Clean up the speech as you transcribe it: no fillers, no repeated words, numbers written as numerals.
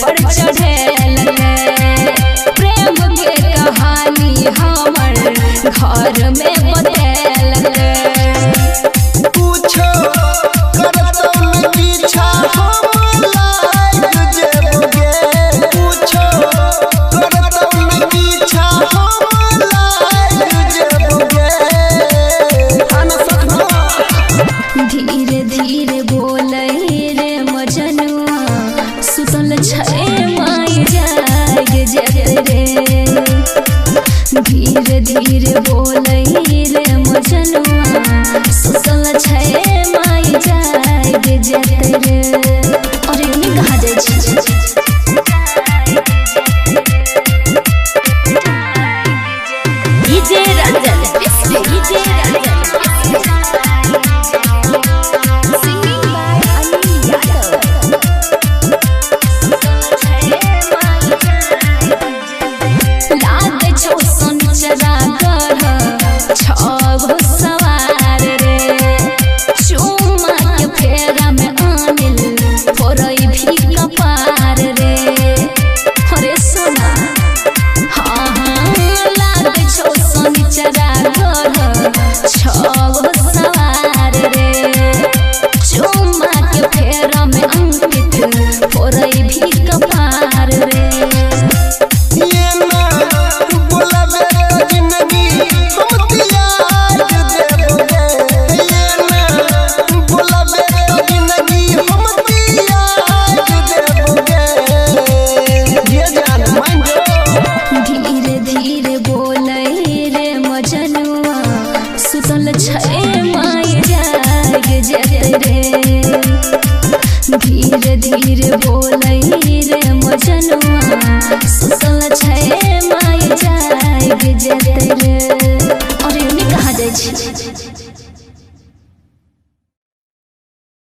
पर चढ़ेलकै। प्रेम के कहानी हमर घर में बतेलकै। पूछो करतौ न पीछा हम लाग जेबगे। पूछो करतौ न पीछा हम लाग जेबगे। आना सखना। धीरे धीरे बोलै रे मजनुआ, सुतल छै माय जाग जेतै रे। धीरे धीरे बोलै रे मजनुआ, सुतल छै माय जाग जेतै रे। अरे एने कहाँ जाइ छी? DJ Ranjan, DJ Ranjan. Singing by Anil Yadav. लागे छौ सनचरा कर छगो सवार रे। चुम्मा के फेरा में अनिल फोड़ै भी कपार रे। अरे सोना हाँ हाँ, लागे छौ सनचरा कर छगो सवार रे। चुम्मा के फेरा में अंकित फोड़ै भी कपार रे। ये ना बोलाबे त जिंदगी हम त्याग देबगे। ये ना बोलाबे त जिंदगी हम त्याग देबगे। ये जान मान जो। धीरे धीरे बोलै रे मजनुआ, सुतल छै माय जाग जेतै रे। धीरे धीरे बोलै रे मजनुआ, सुतल छै माय जाग जेतै रे।